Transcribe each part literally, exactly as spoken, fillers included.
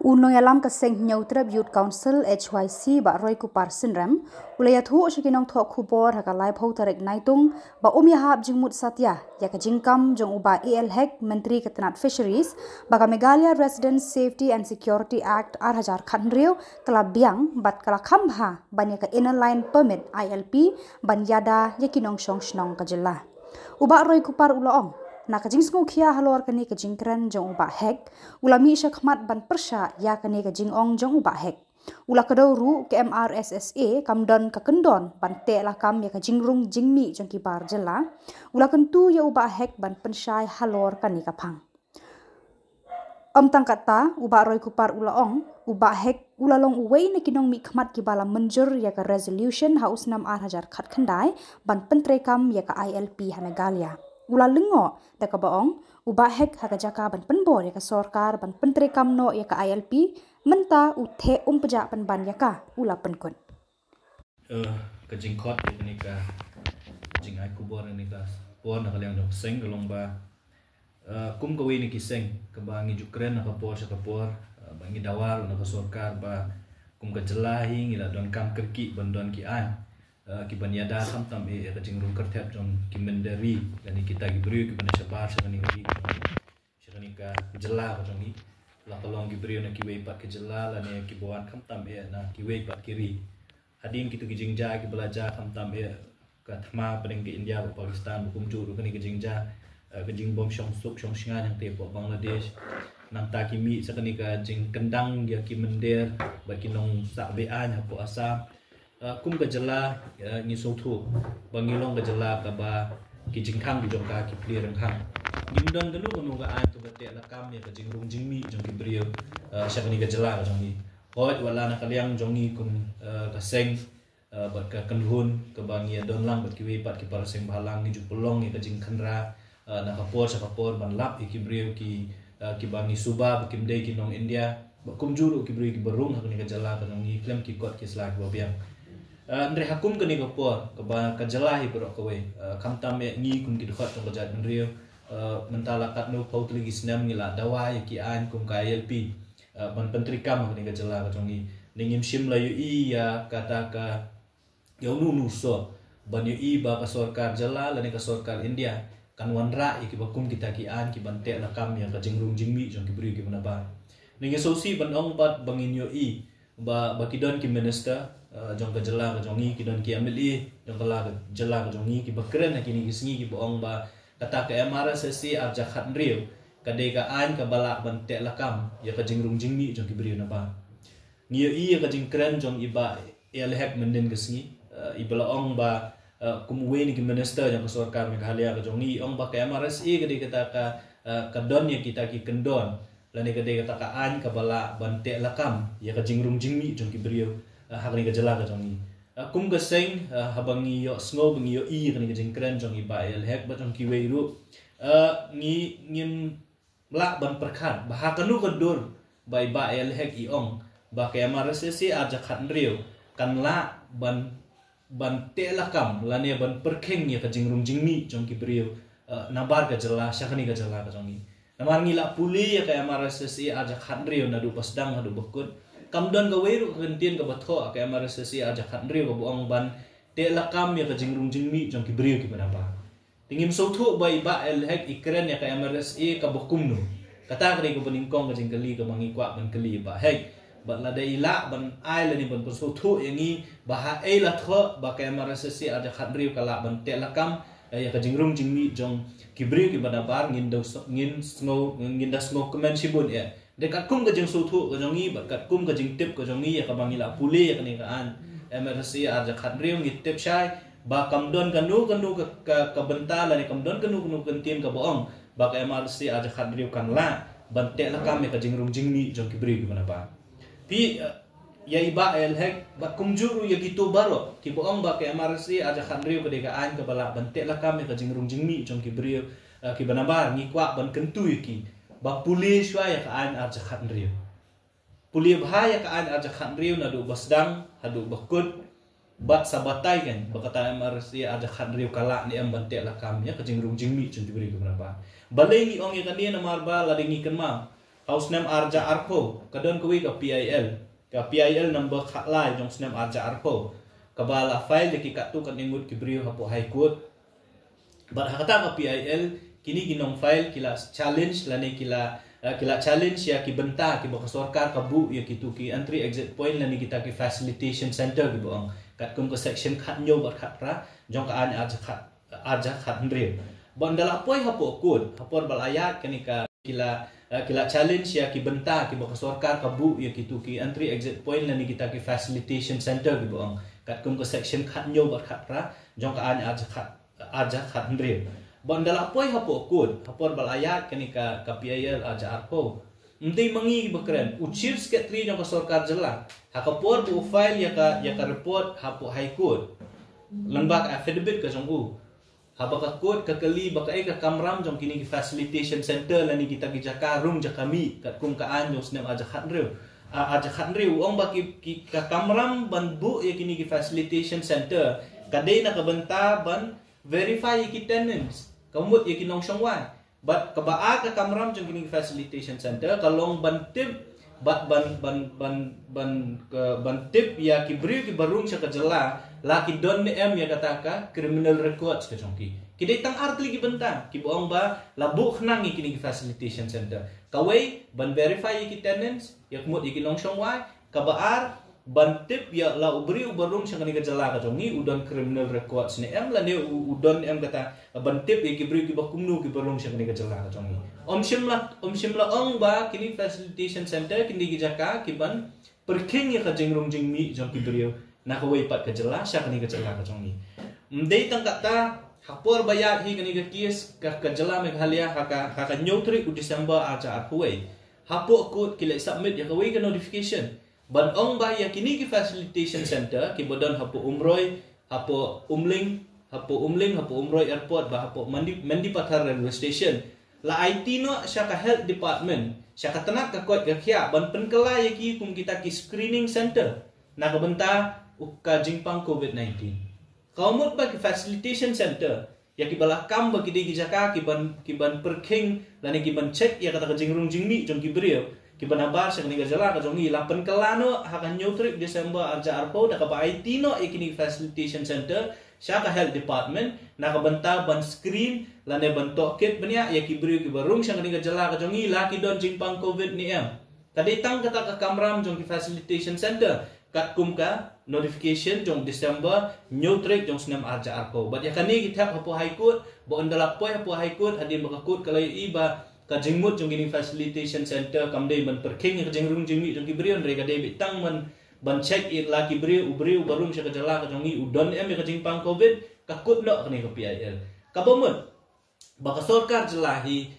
U nongïalam ka seng Hynñiewtrep Youth Council, H Y C, Bah Roykupar Synrem, u la ïathuh sha ki nongthoh khubor ha ka laiphew tarik Naitung ba um ïahap jingmut satia ïa ka jingkam jong u Bah A L Hek, Myntri ka tnat Fisheries, ba ka Meghalaya Residents Safety and Security Act ar hajar khathynriew ka la biang bad ka la kham bha ban ïa ka Inner Line Permit, I L P, ban ïada ïa ki nongshong shnong ka jylla. U Bah Roykupar u la ong, na ka jingsngewkhia halor kane ka jingkren jong u Bah Hek, u la mih shakhmat ban pyrshah ïa kane ka jingong jong u Bah Hek. U la kdew ruh ka M R S S A kam don ka kyndon ban teh lakam ïa ka jingrung jingmih jong ki bar jylla. U la kyntu ïa u Bah Hek ban pynshai halor kane ka phang. Ym tang katta, u Bah Roykupar u la ong, u Bah Hek u la long uwei na ki nongmihkhmat kiba la mynjur ïa ka resolution ha u snem ar hajar khatkhyndai ban pyntreikam ïa ka I L P ha Meghalaya. U la lyngngoh da kaba ong, u Bah Hek ha ka jaka ban pynbor ïa ka sorkar ban pyntreikam noh ïa ka I L P, mynta u theh um pjah pynban ïa ka, u la pynkut. Eh, ka jingkhot ïa kane ka jingai khubor ïa kane ka por na ka liang jong ka seng ka long ba, eh, kum kawei na ki seng kaba ngi ju kren na ka por sha ka por, eh, ba ngi dawa ruh na ka sorkar ba kum ka jylla hi ngi la donkam kyrkieh ban don ki aiñ, eh, ki ban ïada khamtam eh ïa ka jingrung kyrthep jong ki mynder ri lane kita ki briew kiba na shabar sha kane ka ri ka jong ngi, sha kane ka jylla ka jong ngi. La ka long ki briew na kiwei pat ki jylla lane kiba wan khamtam eh na kiwei pat ki ri. Hadien kito ki jingjia kiba la jia khamtam eh ka thma pdeng ka India bad Pakistan, ba kumjuh ruh kane ka jingjia, eh, ka jingbym shong suk shong shngaiñ hangtei hapoh Bangladesh. Nangta ki mih sha kane ka jingkyndang ïa ki mynder bad ki nongsah be-aiñ hapoh Assam. Eh, kum ka jylla, eh, ngi sngewthuh ba ngi long ka jylla kaba ki jingkhang ki jong ka ki plie ryngkhang. Ngim don kano kano ka aiñ to ka teh lakam ïa ka jingrung jingmih jong ki briew, eh, sha kane ka jylla ka jong ngi. Hooid, wat la na ka liang jong ngi kum, eh, ka seng, eh, bad ka kynhun kaba ngi ïa don lang bad kiwei pat ki para seng bhalang, ngi ju pynlong ïa ka jingkhynra, eh, na ka por sha ka por ban lap ïa ki briew ki, eh, kiba ngi suba ba kim dei ki nong India, bad kumjuh ruh ki briew kiba rung ha kane ka jylla ka jong ngi khlem ki kot ki sla kiba biang. Eh, hynrei ha kum kane ka por kaba ka jylla hi baroh kawei, eh, khamtam eh ngi kum ki dkhot jong ka jaitbynriew, eh, mynta la katno phew tylli ki snem ngi la dawa ïa ki aiñ kum ka I L P, eh, ban pyntreikam ha kane ka jylla ka jong ngi. Ne ngim shym la ïohi ïa kata ka, ïa uno uno u soh ban ïohi ba ka sorkar jylla lane ka sorkar India kan wanrah ïa kiba kum kita ki aiñ ki ban teh lakam ïa ka jingrung jingmih jong ki briew kiba na bar. Ne ngi sngewsih ban ong pat ba ngin ïohi ba, ba ki don ki minister, eh, jong ka jylla ka jong ngi, ki don ki M L A jong ka la ka jylla ka jong ngi kiba kren ha kine ki sngi kiba ong ba kata ka M R S S A ar hajar khathynriew ka dei ka aiñ kaba lah ban teh lakam ïa ka jingrung jingmih jong ki briew na bar. Ngi ïohi ïa ka jingkren jong i Bah A L Hek mynhynnin ka sngi, eh, iba la ong ba, eh, kum uwei na ki minister jong ka sorkar Meghalaya ka jong ngi, i ong ba ka M R S A ka dei kata ka, eh, ka don ïa kita ki kyndon lane ka dei kata ka aiñ kaba lah ban teh lakam ïa ka jingrung jingmih jong ki briew, eh, ha kane ka jylla ka jong ngi. Eh, kum ka seng, eh, haba ngi ïohsngew ba ngi ïohi ïa kane ka jingkren jong i Bah A L Hek bad jong kiwei ruh, eh, ngi, ngim lah ban pyrkhat ba ha kano ka dur ba i Bah A L Hek i ong ba ka M R S S A ar hajar khathynriew kan lah ban, ban teh lakam lane ban pyrkhing ïa ka jingrung jingmih jong ki briew, eh, na bar ka jylla sha kane ka jylla ka jong ngi. Namar ngi la pule ïa ka M R S S A ar hajar khathynriew naduh ba sdang haduh ba kut. Kam don kawei ruh ka kyntien kaba thoh ka M R S S A ar hajar khathynriew kaba ong ban teh lakam ïa ka jingrung jingmih jong ki briew kiba na bar. Te ngim sngewthuh ba i Bah A L Hek i kren ïa ka M R S A kaba kumno. Kata ka dei kaba nyngkong ka jingkylli kaba ngi kwah ban kylli i Bah Hek. Bad lada i lah ban ai lane ban pynsngewthuh ïa ngi ba ha ei la thoh ba ka M R S S A ar hajar khathynriew ka lah ban teh lakam, eh, ïa ka jingrung jingmih jong ki briew kiba na bar, ngin da s-, ngin sngew, ngin da sngewkmen shibun eh. Dei katkum ka jingsngewthuh ka jong ngi bad katkum ka jingtip ka jong ngi ïa kaba ngi la pule ïa kane ka aiñ M R S A ar hajar khathynriew, ngi tip shai ba kam don kano kano ka, ka, ka bynta lane kam don kano kano ka kyntien kaba ong ba ka M R S A ar hajar khathynriew kan lah ban teh lakam ïa ka jingrung jingmih jong ki briew kiba na bar. Phi, eh, ïa i Bah A L Hek bad kumjuh ruh ïa kito baroh kiba ong ba ka M R S A ar hajar khathynriew ka dei ka aiñ kaba lah ban teh lakam ïa ka jingrung jingmih jong ki briew, eh, kiba na bar, ngi kwah ban kyntu ïa ki ba pule shuwa ïa ka aiñ ar hajar khathynriew. Pule bha ïa ka aiñ ar hajar khathynriew naduh ba sdang haduh ba kut, bad sa batai kan ba kata M R S A ar hajar khathynriew ka lah ne em ban teh lakam ïa ka jingrung jingmih jong ki briew kiba na bar. Balei ngi ong ïa kane? Namar ba lada ngi kynmaw Ha u snem arja arphew ka don kawei ka P I L, ka P I L number khatlai jong u snem arja arphew, kaba la file da ki katto katne ngut ki briew hapoh High Court. Bad ha kata ka P I L kine ki nong file ki la challenge lane ki la, eh, ki la challenge ïa ki bynta kiba ka sorkar ka buh ïa kito ki entry exit point lane kita ki facilitation center kiba ong katkum ka section khathynñiew bad khatphra jong ka aiñ arja khat, arja khathynriew. Bad ynda la poi hapoh court, ha por ba la ïaid kane ka, ki la, eh, ki la challenge ïa ki bynta kiba ka sorkar ka buh ïa kito ki entry exit point lane kita ki facilitation center kiba ong katkum ka section khathynñiew bad khatphra jong ka aiñ arja khat, arja khathynriew. Bad ynda la poi hapoh court, ha por ba la ïaid kane ka, ka P I L arja arphew, ym dei ma ngi kiba kren, u Chief Secretary jong ka sorkar jylla, ha ka por ba u file ïa ka, ïa ka report hapoh High Court lyngba ka affidavit ka jong u, haba ka court ka kylli ba kaei ka kamram jong kine ki facilitation center lane kita ki jaka rung jaka mih katkum ka aiñ jong u snem arja khathynriew, ah, arja khathynriew, u ong ba ki, ki, ka kamram ban buh ïa kine ki facilitation center ka dei na ka bynta ban verify ïa ki tenants, ka mut ïa ki nongshong wai. Bad kaba ar ka kamram jong kine ki facilitation center ka long ban tip, bad ban, ban, ban, ban, ka, ban tip ïa ki briew kiba rung sha ka jylla la ki don ne em ïa kata ka criminal records ka jong ki. Ki dei tang ar tylli ki bynta kiba ong ba la buh khnang ïa kine ki facilitation center. Kawei, ban verify ïa ki tenants, ïa ka mut ïa ki nongshong wai. Kaba ar, ban tip ïa la u briew uba rung sha kane ka jylla ka jong ngi u don criminal records ne em lane u, u don ne em kata, ban tip ïa ki briew kiba kumno kiba rung sha kane ka jylla ka jong ngi. Ym shym la, ym shym la ong ba kine facilitation center kin dei ki jaka kiban pyrkhing ïa ka jingrung jingmih jong ki briew na kawei pat ka jylla sha kane ka jylla ka jong ngi. Ym dei tang kata, ha por ba ïaid hi kane ka case ka, ka jylla Meghalaya ha ka, ha ka hynñiew tarik u December arja arphew wei, hapoh court ki la submit ïa kawei ka notification ban ong ba ïa kine ki facilitation center kiba don hapoh Umroi, hapoh Umling, hapoh Umling, hapoh Umroi Airport bad hapoh Mendi, Mendipathar Railway Station la aiti noh sha ka Health Department, sha ka tnat ka koit ka khiah ban pynkylla ïa ki kum kita ki screening center na ka bynta u ka jingpang covid nineteen. Ka mut ba ki facilitation center ïa kiba la kam ba ki dei ki jaka kiban, kiban pyrkhing lane kiban check ïa kata ka jingrung jingmih jong ki briew kiba nabar sha kane ka jylla ka jong ngi la pynkylla noh ha ka hynñiew tarik December arja arphew da kaba aiti noh ïa kine ki facilitation center sha ka Health Department na ka bynta ban screen lane ban tohkit bniah ïa ki briew kiba rung sha kane ka jylla ka jong ngi la ki don jingpang covid ne em. Ka dei tang kata ka kamram jong ki facilitation center katkum ka notification jong December hynñiew tarik jong u snem arja arphew. Bad ïa kane ki thep hapoh High Court, bad ynda la poi hapoh High Court hadien ba ka court ka la ïohi ba ka jingmut jong kine facilitation center kam dei ban pyrkhing ïa ka jingrung jingmih jong ki briew, hynrei ka dei beit tang ban, ban check ïa la ki briew, u briew uba rung sha ka jylla ka jong ngi u don em ïa ka jingpang covid, ka kut noh kane ka P I L. Kaba mut ba ka sorkar jylla hi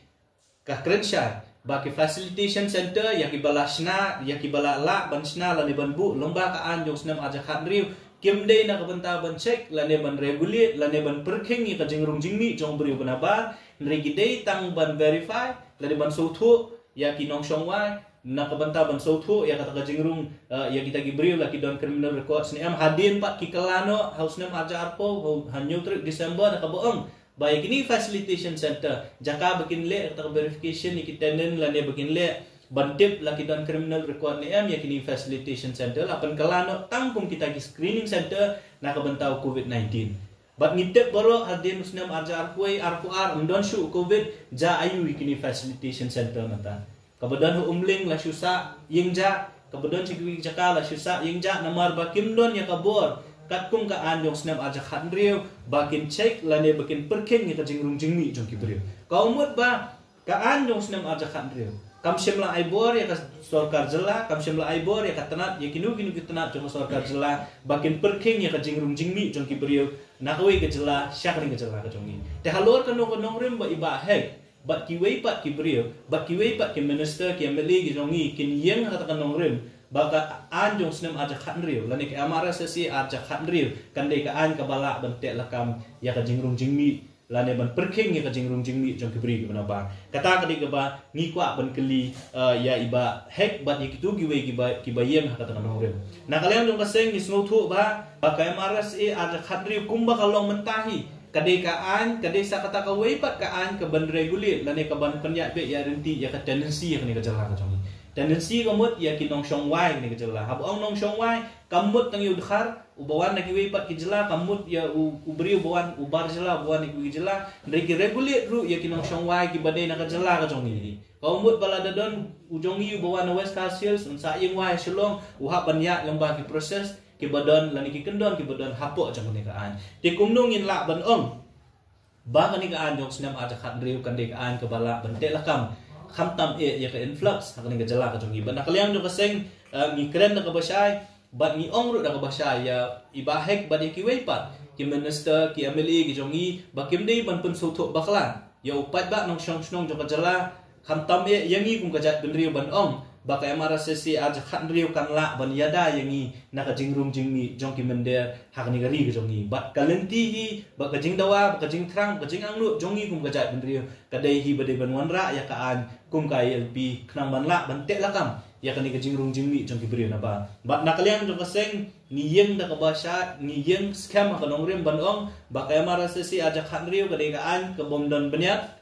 ka kren shai ba ki facilitation center ïa kiba la shna, ïa kiba la lah ban shna lane ban buh lyngba ka aiñ jong u snem arja khathynriew kim dei na ka bynta ban check lane ban regulate lane ban pyrkhing ïa ka jingrung jingmih jong u briew ba nabar, hynrei ki dei tang ban verify lane ban sngewthuh ïa ki nongshong wai, na ka bynta ban sngewthuh ïa kata ka jingrung, eh, ïa kita ki briew la ki don criminal records ne em. Hadien pat ki kylla noh ha u snem arja arphew, ha u, ha hynñiew tarik December da kaba ong ba ïa kine facilitation center, jaka ba kin leh kata ka verification ïa ki tenant lane ba kin leh ban tip la ki don criminal record ne em, ïa kine facilitation center la pynkylla noh tang kum kita ki screening center na ka bynta u covid nineteen. Bad ngi tip baroh hadien u snem arja arphew wei, arphew ar ym don shuh covid, jia aiu ïa kine facilitation center mynta. Kaba don ha Umling la shu sah ïing jah, kaba don sha kiwei ki jaka la shu sah ïing jah namar ba kim don ïa ka bor katkum ka aiñ jong u snem arja khathynriew ba kin check lane ba kin pyrkhing ïa ka jingrung jingmih jong ki briew. Ka mut ba ka aiñ jong u snem arja khathynriew kam shym la ai bor ïa ka sorkar jylla, kam shym la ai bor ïa ka tnat, ïa kino kino ki tnat jong ka sorkar jylla ba kin pyrkhing ïa ka jingrung jingmih jong ki briew na kawei ka jylla sha kane ka jylla ka jong ngi. Te halor kano ka nongrim ba i Bah Hek bad kiwei pat ki briew, bad kiwei pat ki minister, ki M L A ki jong ngi kin ïeng ha kata ka nongrim ba ka aiñ jong u snem arja khathynriew lane ka M R S S A arja khathynriew kan dei ka aiñ kaba lah ban teh lakam ïa ka jingrung jingmih lane ban pyrkhing ïa ka jingrung jingmih jong ki briew kiba nabar. Kata ka dei kaba ngi kwah ban kylli, eh, ïa i Bah Hek bad ïa kito kiwei kiba, kiba ïeng ha kata ka nongrim. Na ka liang jong ka seng ngi sngewthuh ba, ba ka M R S S A arja khathynriew kumba ka long mynta hi Ka dei ka aiñ, ka dei sa kata kawei pat ka aiñ ka ban regulate lane ka ban pynïaid beit ïa ryntih ïa ka tenancy ïa kane ka jylla ka jong ngi. Tenancy ka mut ïa ki nongshong wai kane ka jylla. Haba ong nongshong wai ka mut tang ïa u dkhar uba wan na kiwei pat ki jylla, ka mut ïa u, u briew uba wan, u bar jylla uba wan na kiwei ki jylla. Hynrei ki regulate ruh ïa ki nongshong wai kiba dei na ka jylla ka jong ngi. Ka mut ba lada don u jong ngi uba wan na West Khasi Hills, un sah ïing wai Shillong, u hap ban ïaid lyngba ki process kiba don lane ki kyndon kiba don hapoh jong kane ka aiñ. Te kumno ngin lah ban ong ba kane ka aiñ jong snem arhajar khathynriew kan dei ka aiñ kaba lah ban teh lakam, khamtam eh ïa ka influx ha kane ka jylla ka jong ngi? Bad na ka liang jong ka seng, eh, ngi kren da kaba shai bad ngi ong ruh da kaba shai ïa i Bah Hek bad ïa kiwei pat ki minister, ki M L A ki jong ngi, ba kim dei ban pynsngewthuh bakla ïa u paidbah nongshong shnong jong ka jylla, khamtam eh ïa ngi kum ka jaitbynriew ban ong ba ka M R S S A arhajar khathynriew kan lah ban ïada ïa ngi na ka jingrung jingmih jong ki mynder ha kane ka ri ka jong ngi. Bad ka lynti hi, bad ka jingdawa, bad ka jingthrang, bad ka jingangnud jong ngi kum ka jaitbynriew, ka dei hi ba dei ban wanrah ïa ka aiñ kum ka I L P khnang ban lah ban teh lakam ïa kane ka jingrung jingmih jong ki briew naba. Bad na ka liang jong ka seng, ngi ïeng da kaba shai, ngi ïeng skhem ha ka nongrim ban ong ba ka M R S S A arhajar khathynriew ka dei ka aiñ ka bym don bniat,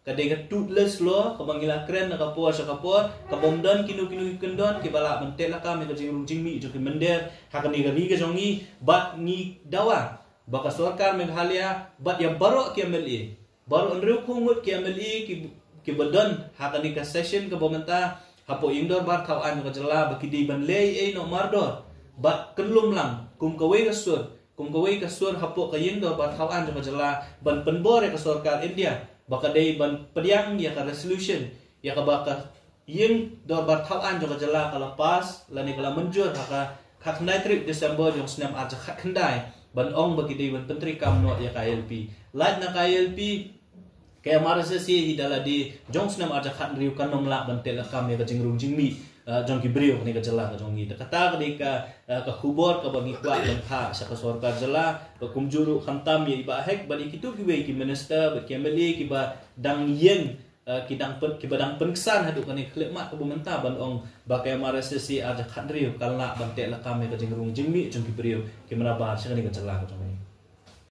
ka dei ka toothless law kaba ngi la kren na ka por sha ka por, ka bym don kino kino ki kyndon kiba lah ban teh lakam ïa ka jingrung jingmih jong ki mynder ha kane ka ri ka jong ngi. Bad ngi dawa ba ka sorkar Meghalaya bad ïa baroh ki M L A, baroh hynriew phew ngut ki M L A ki, kiba don ha kane ka session kaba mynta hapoh ïing dorbar thaw aiñ jong ka jylla, ba ki dei ban leh ei noh mardor bad kyllum lang kum kawei ka sur, kum kawei ka sur hapoh ka ïing dorbar thaw aiñ jong ka jylla ban pynbor ïa ka sorkar India ba ka dei ban pdiang ïa ka resolution, ïa kaba ka ïing dorbar thaw aiñ jong ka jylla ka la pass lane ka la mynjur ha ka khatkhyndai tarik December jong snem arhajar khatkhyndai, ban ong ba ki dei ban pyntreikam noh ïa ka I L P. Lait na ka I L P, ka M R S S A hi da lade jong snem arhajar khathynriew kan ym lah ban teh lakam ïa ka jingrung jingmih, eh, jong ki briew kane ka jylla ka jong ngi. Te kata ka dei ka, eh, ka khubor kaba ngi kwah ban phah sha ka sorkar jylla, bad kumjuh ruh khamtam ïa i Bah Hek bad ïa kito kiwei ki minister bad ki M L A kiba dang ïeng, eh, ki dang pyn, kiba dang pynksan haduh kane ka khyllipmat kaba mynta ban ong ba ka M R S S A arhajar khathynriew kan lah ban teh lakam ïa ka jingrung jingmih jong ki briew kiba nabar sha kane ka jylla ka jong ngi.